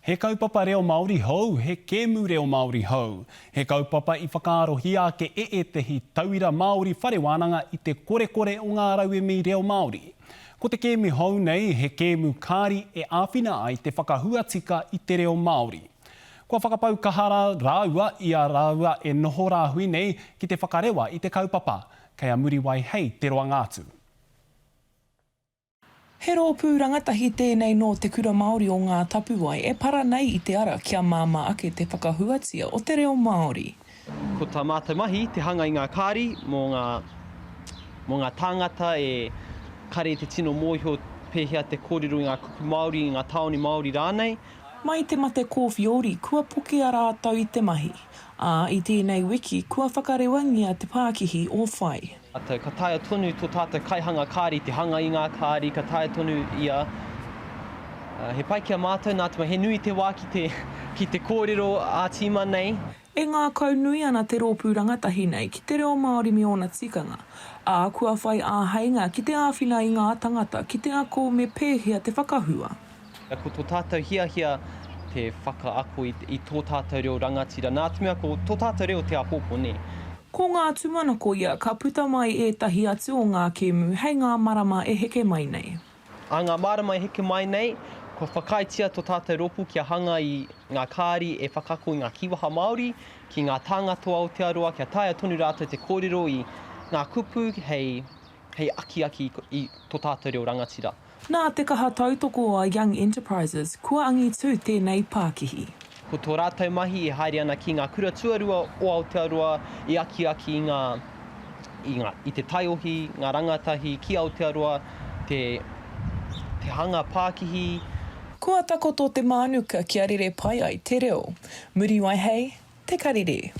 He kaupapa reo Māori hou, he kēmu reo Māori hou. He kaupapa i whakaarohia ake e ētehi tauira Māori whare wānanga i te korekore o ngā rauemi reo Māori. Ko te kēmu hou nei he kēmu kāri e āwhina ai te whakahua tika i te reo Māori. Kua whakapau kaha rā rāua i a rāua e noho rāhui nei ki te whakarewa i te kaupapa. Kei a Muriwai hei te roanga atu. He rōpū rangatahi tēnei nō Te Kura Māori o Ngā Tapuwae e para nei i te ara kia māmā ake te whakahuatia o te reo Māori. Ko tā mātou mahi te hanga i ngā kāri mō ngā, mō ngā tāngata e kare te tino mōhio pēhea te kōrero i ngā kupu Māori, i ngā tāone Māori rānei. Mai te mate kōwhiori kua pokea rātou i te mahi, ā, i tēnei wiki kua whakarewangia te pākihi o Whai. Tātou, ka taea tonu tō tātou kaihanga kāri te hanga i ngā kāri, ka taea tonu ia. He pai ki a mātou nā te mea he nui te wā ki te, ki te kōrero ā-tīma nei. E ngākaunui ana te rōpū rangatahi nei ki te reo Māori me ōna tikanga, ā, kua whai āheinga ki te āwhina i ngā tangata ki te ako me pēhea te whakahua. Ko tō tātou hiahia te whakaako i tō tātou reo rangatira, nā te mea ko tō tātou reo te āpōpō, nē. Ko ngā tūmanako ia ka puta mai ētahi atu o ngā kēmu hei ngā marama e heke mai nei. Ā ngā marama e heke mai nei, kua whakaaetia tō tātou rōpū kia hanga i ngā kāri e whakaako i ngā kīwaha Māori ki ngā tāngata o Aotearoa kia taea tonu rātou te kōrero i ngā kupu hei hei akiaki i tō tātou reo rangatira. Nā te kaha tautoko a Young Enterprises, kua angitū tēnei pākihi. Ko tō rātou mahi e haere ana ki ngā kura tuarua o Aotearoa e akiaki i ngā, i ngā, i te taiohi, ngā rangatahi ki Aotearoa, te, te hanga pākihi. Kua takoto te mānuka kia rere pai ai te reo. Muriwai hei, te karere.